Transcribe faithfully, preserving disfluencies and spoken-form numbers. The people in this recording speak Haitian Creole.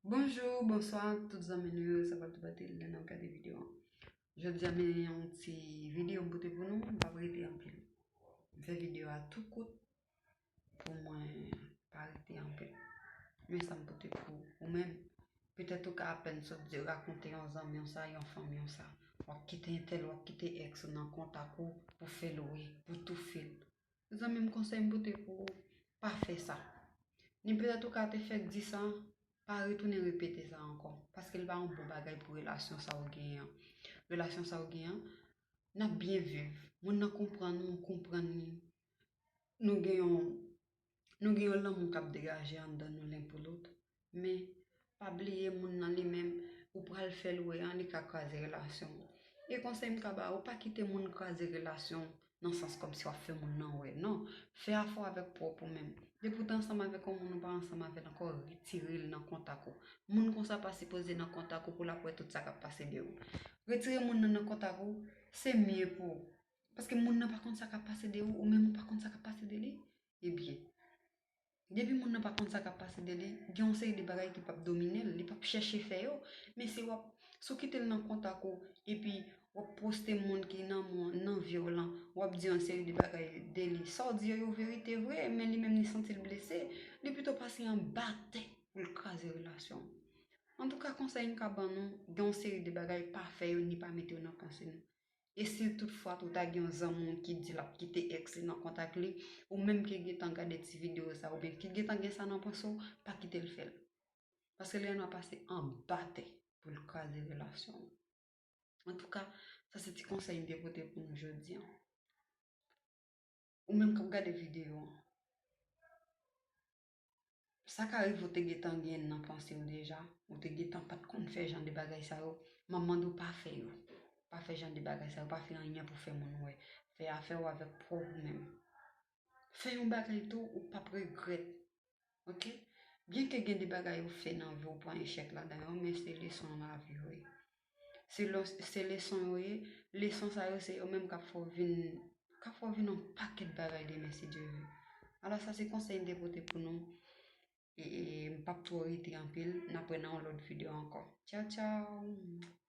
Bonjou, bonswa, tout zanmi nou yo, sa pral tou pati lè n ap gade videyo an. Jodi a, men yon ti videyo m pote pou nou, m p ap rete anpil. M fè videyo a tou kout pou mwen pa rete anpil. Men sa m pote pou ou menm. Petèt ou ka apèn sot di rakonte yon zanmi w sa, yon fanmi w sa. W ap kite entèl, w ap kite ex ou nan kontak ou pou fè l wè, pou toufe l. Zanmi m, konsèy m pote pou ou, pa fè sa. Ni petèt ou ka te fèk di sa, pa retounen repete sa ankò. Paske l pa yon bon bagay pou relasyon sa ou genyen an. Relasyon sa ou genyen an, n ap byen viv. Moun nan konprann ou, ou konprann li. Nou gen yon, nou gen yon lanmou k ap degaje anndan nou len pou lòt. Men, pa bliye moun nan li menm, ou pral fè l wè an, li ka kraze relasyon w. E konsèy m ka ba ou, pa kite moun kraze relasyon w nan sans kòmsi w ap fè moun nan wè. Non, fè afè w avèk pwòp ou menm. Depi w te ansanm avèk yon moun, ou pa ansanm avè l ankò, retire l nan kontak ou. Moun konsa pa sipoze nan kontak ou pou l ap wè tout sa k ap pase de ou. Retire moun nan nan kontak ou, se mye pou ou. Paske moun nan pa konn sa k ap pase de ou, ou menm ou pa konn sa k ap pase de li. Ebyen, depi moun nan pa konn sa k ap pase de li, gen yon seri de bagay ki p ap domine l, li p ap chèche fè yo. Men si w ap, si w kite l nan kontak ou, epi w ap poste moun ki nan mou, nan vi w lan, w ap di yon seri de bagay de li. Sa w di yo, yo verite vre, men li menm li santi l blese, li pito pase anba tè pou l kraze relasyon w. Antouka, konsèy m ka ban nou, gen yon seri de bagay, pa fè yo ni pa mete yo nan panse nou. E si toutfwa tou ta gen yon zanmi w ki di l ap kite ex li nan kontak li, ou menm ki gentan gade ti videyo sa, oubyen ki gentan gen sa nan panse w, pa kite l fè l. Paske li ann pase anba tè pou l kraze relasyon w. Antouka, sa se ti konsèy m te pote pou nou jodi an. Ou menm k ap gade videyo an, sa ka rive ou te gentan gen nan panse w deja, ou te gentan pa t konn fè jan de bagay sa yo, m ap mande w pa fè yo. Pa fè jan de bagay sa yo, pa fè anyen pou fè moun wè. Fè afè w avèk pwòp ou menm. Fè yon bagay tou ou p ap regrèt. Oke? Byenke gen de bagay ou fè nan vi w pran echèk ladan yo, men se leson lavi yo ye. Se lo-, se leson yo ye, leson sa yo se yo menm k ap fè w vin, k ap fè w vin yon pakèt bagay demen si Dye vle. Alò sa se konsèy m te pote pou nou. E, e m p ap twò rete anpil, n ap wè nan yon lòt videyo ankò. Tchaw, tchaw!